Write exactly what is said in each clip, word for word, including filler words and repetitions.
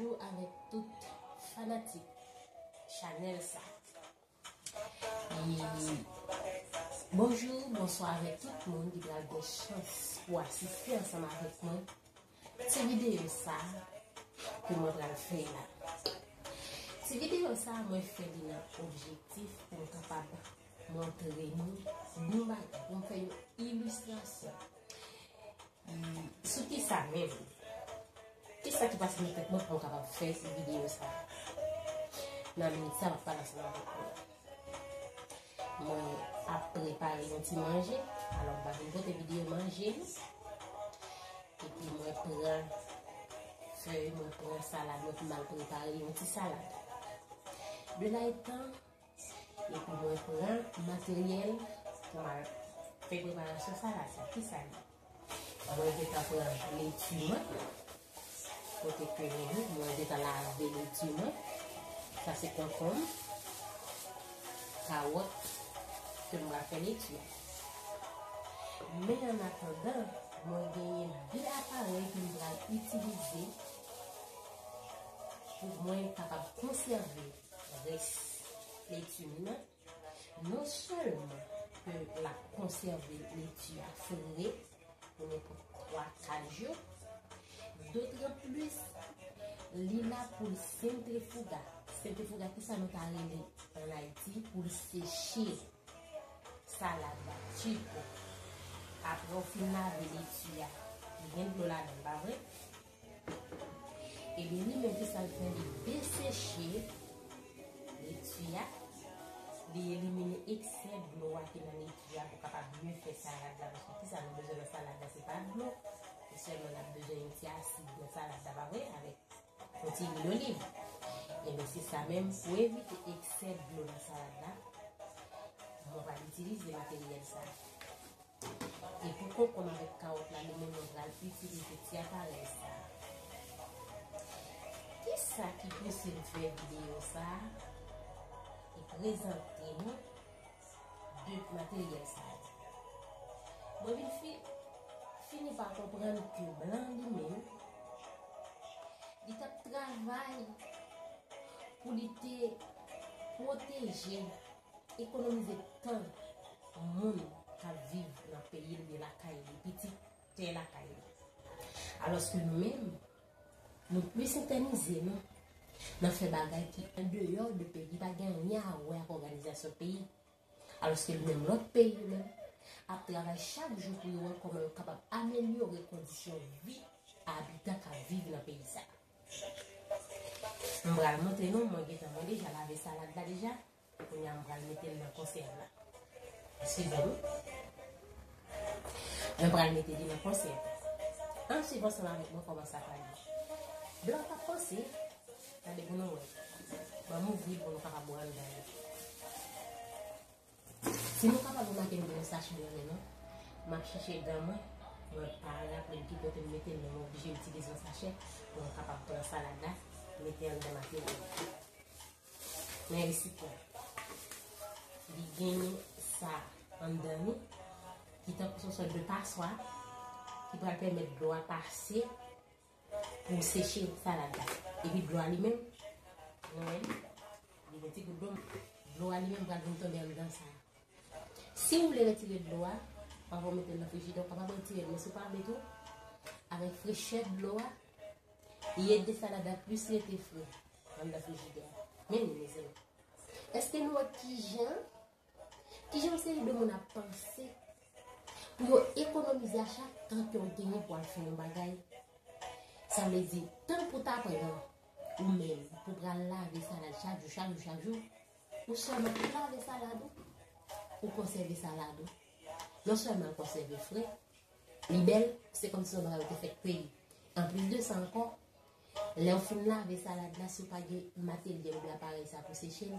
Bonjou avèk tout fanatik chanèl sa. E bonjou, bonswa avèk tout moun ki pral gen chans pou asiste ansanm avèk mwen ti videyo sa ke mwen pral fè la. Ti videyo sa, mwen fè li nan objektif pou m kapab montre nou yon bagay, pou m fè yon ilistrasyon. Sou kisa menm? Kisa ki pase nan tèt mwen pou m kapab fè videyo sa? Nan minit sa, m ap pale ansanm avèk nou. Mwen ap prepare yon ti manje. Alò, m pa vin pote videyo manje m. Epi mwen pran fèy, mwen pran salad mwen pou m al prepare yon ti salad. De la etan, epi mwen pran materyèl pou m al fè preparasyon salad sa. Kisa l ye? Mwen gentan pran leti mwen. Kote ke mwen gentan lave leti mwen. Sa se konkonm, kawòt ke m pral fè leti a. Men an atandan, mwen genyen de aparèy ke m pral itilize pou mwen kapab konsève rès leti m nan. Non sèlman ke l ap konsève leti a fre pou nenpòt twa, kat jou, dotranplis li la pou l sentrifiga. Sentrifiga, kisa nou ta rele ann Ayiti? Pou l seche salad la, chipo. Apre w fin lave leti a, li gen dlo ladan l, pa vre? Ebyen, li menm, kisa l fè? Li deseche leti a, li elimine eksè dlo a ki nan leti a pou kapab byen fè salad la. Paske kisa nou bezwen nan salad la? Se pa dlo. Se sèlman n ap bezwen yon ti asid nan salad la, pa vre? Avèk yon ti lwil oliv. Ebyen, se sa menm, pou evite eksè dlo nan salad la, mwen pral itilize materyèl sa. E pou konkonm avèk kawòt la, li menm mwen pral itilize ti aparèy sa. Kisa ki pouse m fè videyo sa e prezante nou de materyèl sa yo? Mwen vin fi, fini pa konprann ke blan li menm, li t ap travay pou li te pwoteje, ekonomize tan moun k ap viv nan peyi l oubyen lakay li, pitit tè lakay li. Alòske nou menm, nou plis entènize nou nan fè bagay ki andeyò de peyi, ki pa gen anyen a wè ak òganizasyon peyi. Alòske li menm, lòt peyi yo menm ap travay chak jou pou yo wè kòman yo kapab amelyore kondisyon vi abitan k ap viv nan peyi sa. M pral montre nou, mwen gentan mwen deja lave salad la deja. Kounye a m pral mete l nan konsèv la. Eskize m. Mwen pral mete li nan konsèv. Ann swiv ansanm avèk mwen kòman sa pral ye. Blan pa panse. Gade pou nou wè. Ban m ouvri l pou nou kapab wè anndan li. Si nou kapab remake m gen yon sachè nan men nou, m ap chèche gan mwen, mwen pa raple m ki kote m mete l, men mwen oblije itilize yon sachè pou mwen kapab pran salad la, mete anndan materyèl. Men resipyan. Li genyen sa anndan li, ki tankou se yon sòt de paswa, ki pral pèmèt dlo a pase pou seche salad la. Epi dlo a li menm, nou wè, li gen ti gout dlo, dlo a li menm pral vin tonbe anndan sa. Si w vle retire dlo a, anvan w mete l nan frijidè, w kapab retire l, men si w pa vle tou, avèk frechè dlo a, li ede salad la plis rete fre anndan frijidè a. Men li, mezanmi. Èske nou wè kijan, kijan yon seri de moun ap panse pou yo ekonomize a chak tan ke w genyen pou al fè yon bagay? Sa vle di, tan pou ta pran ou menm pou pral lave salad chak jou, chak jou, chak jou, ou sèlman lave salad ou, ou konsève salad ou. Non sèlman l konsève fre, li bèl, se kòmsi se yon bagay ou te fè k peyi. Anplis de sa ankò, lè w fin lave salad la, si w pa gen materyèl oubyen aparèy sa pou seche l,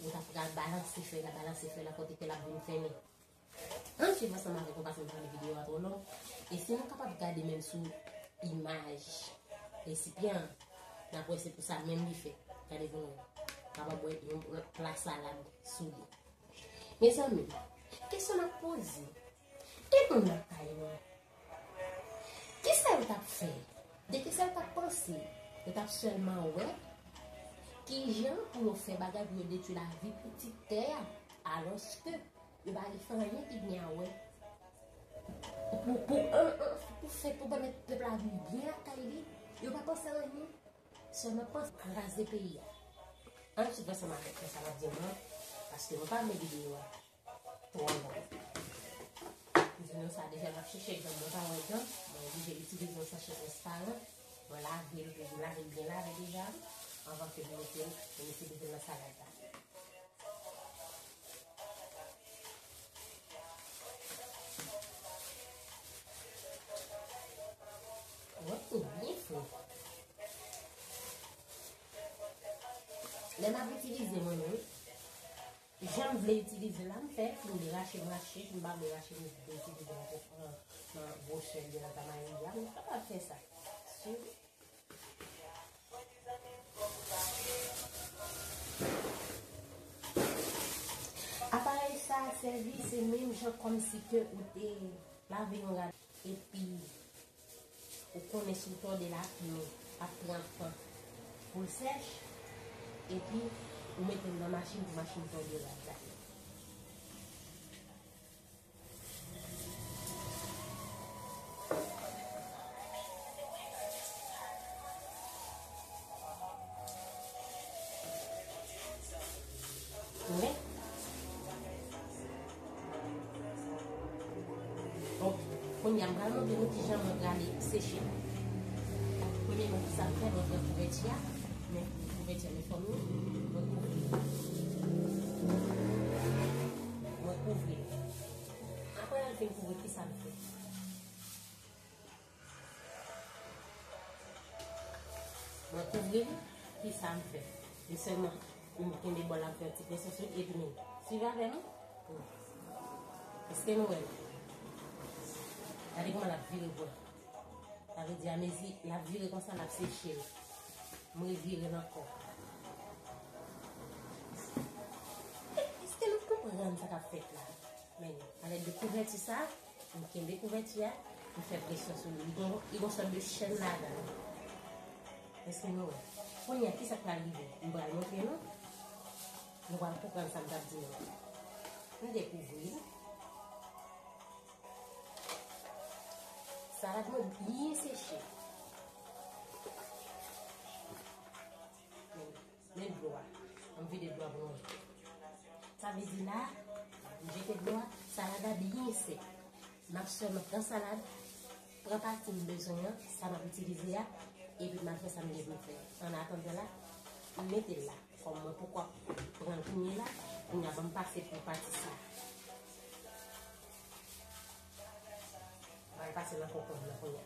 ou ta pral balanse fèy la, balanse fèy la, kote ke l ap vin fennen. Ann swiv ansanm avèk mwen, paske m pa vle videyo a twò long. E si nou kapab gade menm sou imaj resipyan an, n ap wè se pou sa menm li fèt. Gade pou nou wè. Kapab wè yon pla salad sou li. Mezanmi, kesyon m ap poze, gen moun nan kay nou, kisa yo t ap fè? De kisa yo t ap panse? Yo t ap sèlman wè kijan pou yo fè bagay pou yo detwi lavi pitit tè a, alòske yo pa gen anyen ki gen a wè. Pou, pou, an, an, pou fè, pou pèmèt pèp la viv byen lakay li, yo pa panse anyen. Sèlman panse kraze peyi a. Ann swiv ansanm avèk mwen sa m ap di nou an, paske nou pa vle videyo a twò long. M di nou sa deja, m ap chèche granm, mwen pa wè granm, mwen oblije itilize yon sachè transparan. Mwen lave l, m lave l byen lave deja, anvan ke m mete l, m itilize l nan salad la. Mwen tou byen fre. Lè m ap itilize mwen menm, jan m vle itilize l la, m fè, si m vle rache, m rache, si m pa vle rache, m vle itilize nan, nan, nan gwosè li, nan tamari li a, m kapab fè sa. Si Aparèy sa a sèvi, se menm jan kòmsi ke ou te lave yon rad, epi ou konnen si w tòde l, men ap pran tan pou l sèch, epi ou mete l nan machin pou machin tòde rad la. Wi. Ok. Kounye a, m pral montre nou kijan mwen prale seche l. Premyèman, kisa m fè, mwen pran kouvèti a, men kouvèti a, men fòm li, mwen kouvri. Mwen kouvri. Apre l fin kouvri, kisa m fè? Mwen kouvri l, kisa m fè? Men sèlman, m kenbe bò l, m fè yon ti presyon sou li, epi men, swiv avè m. Èske nou wè l? Gade kòman l ap vire bò. Sa vle di, amezi l ap vire konsa, l ap seche l. M revire l ankò. Èske nou konprann sa k ap fèt la? Men, alèd de kouvèti sa, m kenbe kouvèti a, m fè presyon sou li. Li gon, li gon sòt de chèn ladan l. Èske nou wè? Kounye a, kisa k pral rive? M pral montre nou. Nou pral konprann sa m t ap di nou. M dekouvri l. Salad mwen byen seche. Men, men dlo a. Ann vide dlo a pou nou wè. Sa vle di la, m jete dlo a, salad la byen sèk. M ap sèlman pran salad, pran pati m bezwen an, sa m ap itilize a, epi m al fè sa m gen pou m fè. An atandan la, m mete l la. Kòm mwen poko ap pran l kounye la, kounye a ban m pase pou pati sa. M pral pase nan konkonm nan kounye a.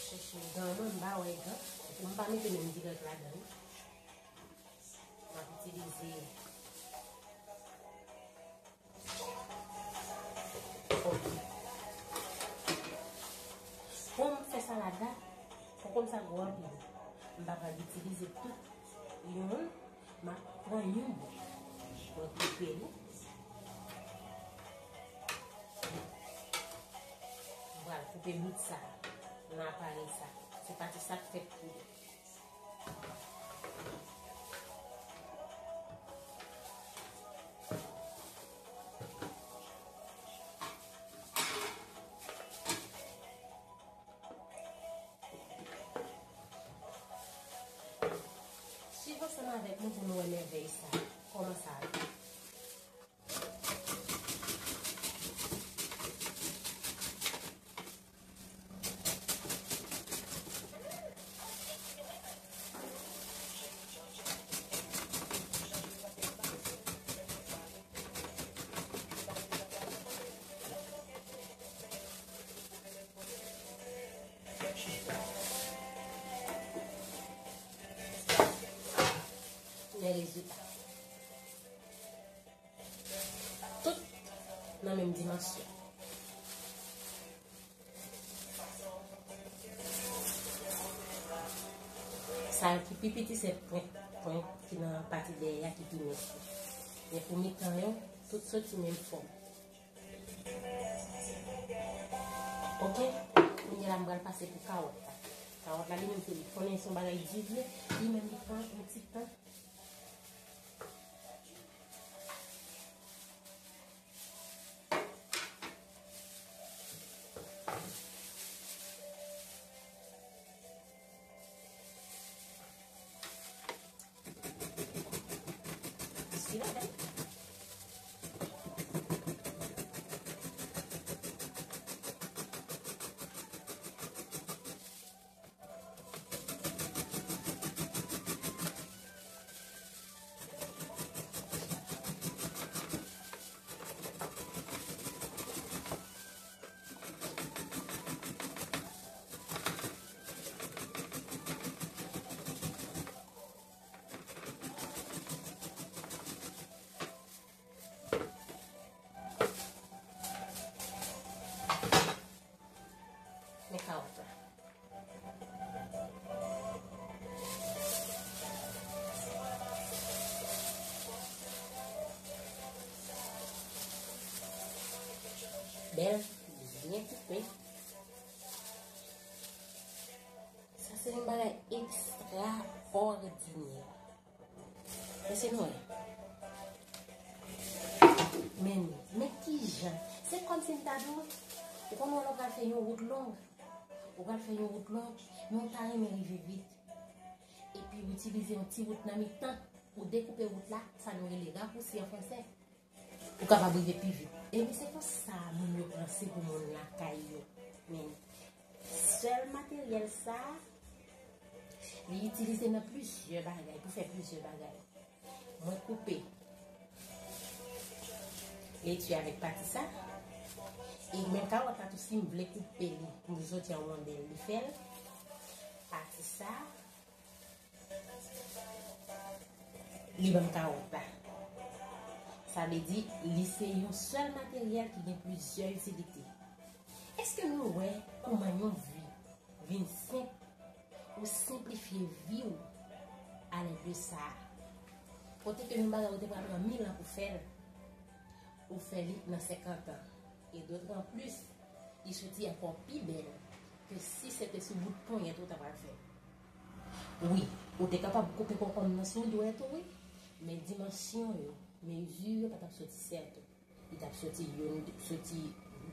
Chèche gan mwen, m pa wè gan. Pou m pa mete men m dirèk ladan l. M ap itilize Ok. Pou m fè salad la, konkonm sa gwo anpil. M pa pral itilize tout youn, m ap pran youn bò. Mwen koupe li. M pral koupe bout sa nan aparèy sa. Se pati sa k fèt pou li. Swiv ansanm avèk mwen pou nou wè mèvèy sa, kòman sa ale. Men rezilta. Tout nan menm dimansyon. Sa yo ki pi piti se pwen, pwen ki nan pati dèyè a ki pi mens. Men pou mitan yo, tout soti menm fòm. Ok, kounye a la m pral pase pou kawòt la. Kawòt la, li menm se li konnen se yon bagay di vre, li menm li pran yon ti tan. Men kawòt la. Bèl, byen koupe. Sa se yon bagay ekstraòdinè. Mesye nou wè. Men, men kijan. Se kòmsi m ta di w, ou konn wè lè w pral fè yon wout long. Ou pral fè yon wout long, men ou ta renmen rive vit. Epi ou itilize yon ti wout nan mitan, ou dekoupe wout la, sa nou rele rakousi an fransè. Ou kapab rive pi vit. Ebyen, se konsa moun yo panse pou moun lakay yo. Men, sèl materyèl sa a, li itilize nan plizyè bagay, pou fè plizyè bagay. Mwen koupe leti avèk pati sa. E men kawòt la tou, si m vle koupe li, pou m soti an wondèl, li fè l. Pati sa. Li ban m kawòt la. Sa vle di, li se yon sèl materyèl ki gen plizyè itilite. Èske nou wè kòman yon vi vin senp? Ou senplifye vi w alèd de sa. Kote ke yon bagay ou te pral pran mil an pou fè l, ou fè li nan senkant an. E dotran plis, li soti ankò pi bèl ke si se te sou bout ponyèt ou ta pral fè. Wi, ou te kapab koupe konkonm nan sou dwèt ou, wi, men dimansyon yo, mezi yo pa t ap soti sètou. Li t ap soti youn, soti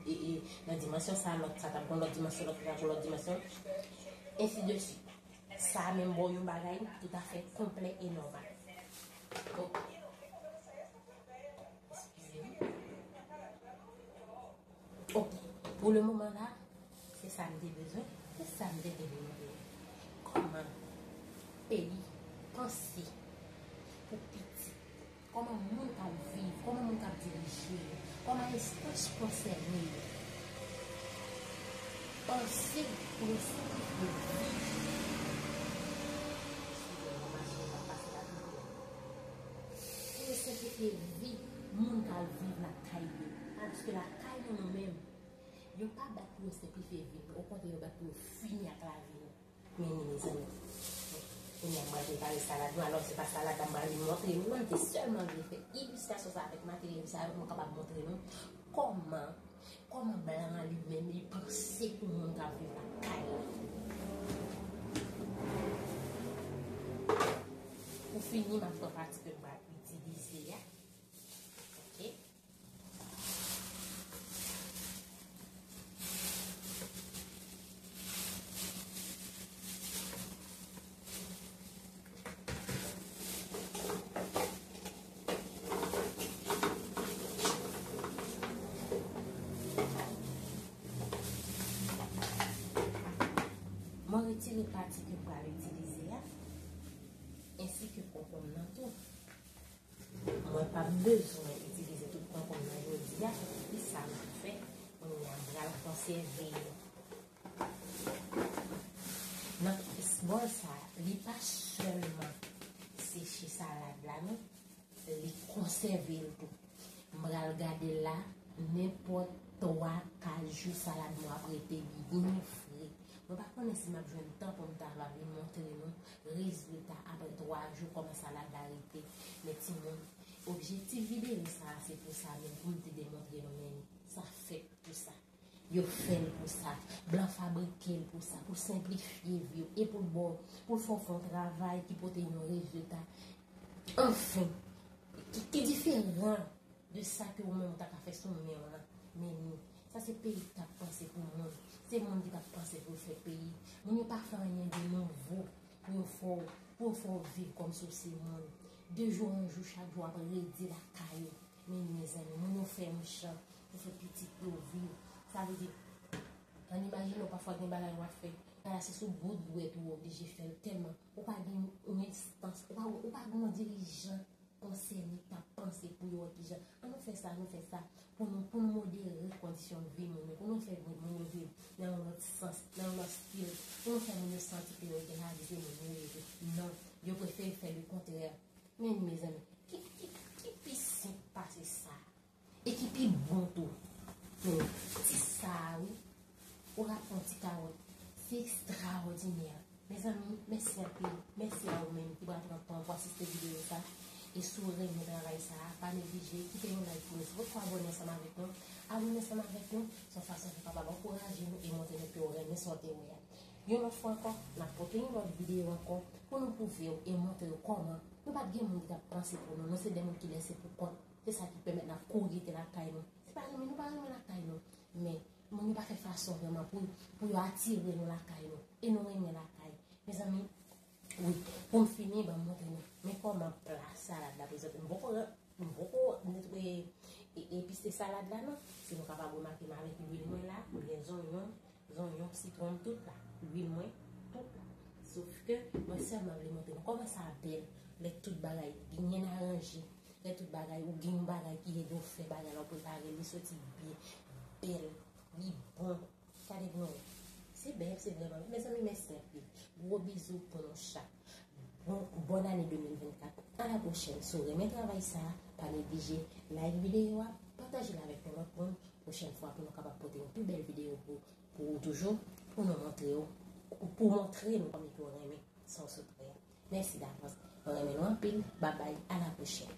e, e, nan dimansyon sa, lòt sa t ap gon lòt dimansyon, lòt sa t ap gon lòt dimansyon, ensi de swit. Sa menm ba w yon bagay toutafè konplè e nòmal. Ok. Eskize m. Ok. Pou le moman la, se sa m te bezwen, se sa m te gen pou mwen. Kòman peyi panse pou pitit? Kòman moun k ap viv? Kòman moun k ap dirije yo? Kòman enstans konsène yo panse pou yo senplifye vi? Pou yo senplifye vi moun k ap viv lakay yo. Paske lakay nou, nou menm, yo pa bat pou yo senplifye vi nou, okontrè, yo bat pou yo fini ak lavi nou. Men li, mezanmi. Kounye a, m pral prepare salad mwen. Alò, se pa salad la m pral vin montre nou, non, m te sèlman vle fè ilistasyon sa avèk materyèl sa yo, pou mwen kapab montre nou kòman, kòman blan an li menm, li panse pou moun k ap viv lakay la. Pou fini, m ap pran pati ke m pral itilize a. Ok. Mwen retire pati ke m pral itilize a, ensi ke konkonm nan tou. Mwen p ap bezwen itilize tout konkonm nan jodi a, se pou sa m ap fè. Kounye a, m pral konsève yo. Nan bòl sa, li pa sèlman seche salad la, non. Li konsève l tou. M pral gade l la, nenpòt twa, kat jou, salad mwen ap rete byen fre. Mwen pa konnen si m ap jwenn tan pou m ta va vin montre nou rezilta apre twa jou kòman salad la rete. Men timoun, objektif videyo sa a se pou sa menm, pou m te demontre nou, men sa fèt pou sa. Yo fè l pou sa. Blan fabrike l pou sa, pou l senplifye vi w e pou l ba w, pou l fè w fè yon travay ki pote yon rezilta. Anfen, ki, ki diferan de sa ke ou menm ou ta ka fè sou men w lan, men nou. Sa se peyi ki t ap panse pou moun. Se moun ki t ap panse pou l fè peyi. Moun yo pa fè anyen de nouvo pou yo fè w, pou yo fè w viv kòmsi w se moun. De jou an jou, chak jou w ap redi lakay ou. Men mezanmi, moun yo fè mechan pou fè pitit yo viv. Sa vle di, ann imajine w pafwa gen bagay w ap fè. Bagay la se sou bout dwèt ou oblije fè l tèlman ou pa gen yon enstans, ou pa, ou pa gen yon dirijan konsène k ap panse pou yo wè kijan. Ann nou fè sa, ann nou fè sa. Pou nou, pou nou modere kondisyon vi moun yo, pou nou fè moun yo viv nan yon lòt sans, nan yon lòt stil, pou nou fè moun yo santi ke yo gen lavi, se moun yo ye tou. Non, yo prefere fè lekontrè. Men mezanmi, ki, ki, ki pi senp pase sa? E ki pi bon tou. Men, ti sa a, wi. Ou rate yon ti kawòt. Se ekstraòdinè. Mezanmi, mèsi anpil. Mèsi a ou menm ki pran tan w pou asiste videyo sa. E si w renmen travay sa a, pa neglije kite yon like pou nou. Si potko abòne ansanm avèk nou, abòne ansanm avèk nou. Se yon fason pou w kapab ankouraje nou e montre nou ke w renmen sa w te wè a. Yon lòt fwa ankò, n ap pote yon lòt videyo ankò pou nou pwouve w e montre w kòman nou pa t gen moun ki t ap panse pou nou. Nou se de moun ki lese pou kont. Se sa ki pèmèt n ap kouri te lakay nou. Se pa renmen nou pa renmen lakay nou, men moun yo pa fè fason vrèman pou, pou yo atire nou lakay nou. E nou renmen lakay. Mezanmi, wi, pou m fini, ban m montre nou. Men kòman pla salad la prezante. M poko, m poko netwaye e, e, epise salad la, non. Si nou kapab remake m avèk lwil mwen la, m gen zonyon, zonyon, sitwon, tout la. Lwil mwen, tout la. Sof ke mwen sèlman vle montre nou kòman sa bèl, lè tout bagay byen aranje, lè tout bagay, ou gen yon bagay ki ede w fè bagay la, ou prepare li soti byen, bèl, li bon. Gade pou nou wè. Se bèl, se vrèman bèl. Mezanmi, mèsi anpil. Gwo bizou pou nou chak. Bon, bòn ane de mil vennkat. A la pwochèn. Si w renmen travay sa a, pa neglije like videyo a, pataje l avèk yon lòt moun. Pwochèn fwa pou nou kapab pote yon pi bèl videyo pou, pou ou toujou, pou nou montre w, pou montre nou kòman ke w renmen sa w sot wè a. Mèsi davans. Mwen renmen nou anpil. Babay, a la pwochèn.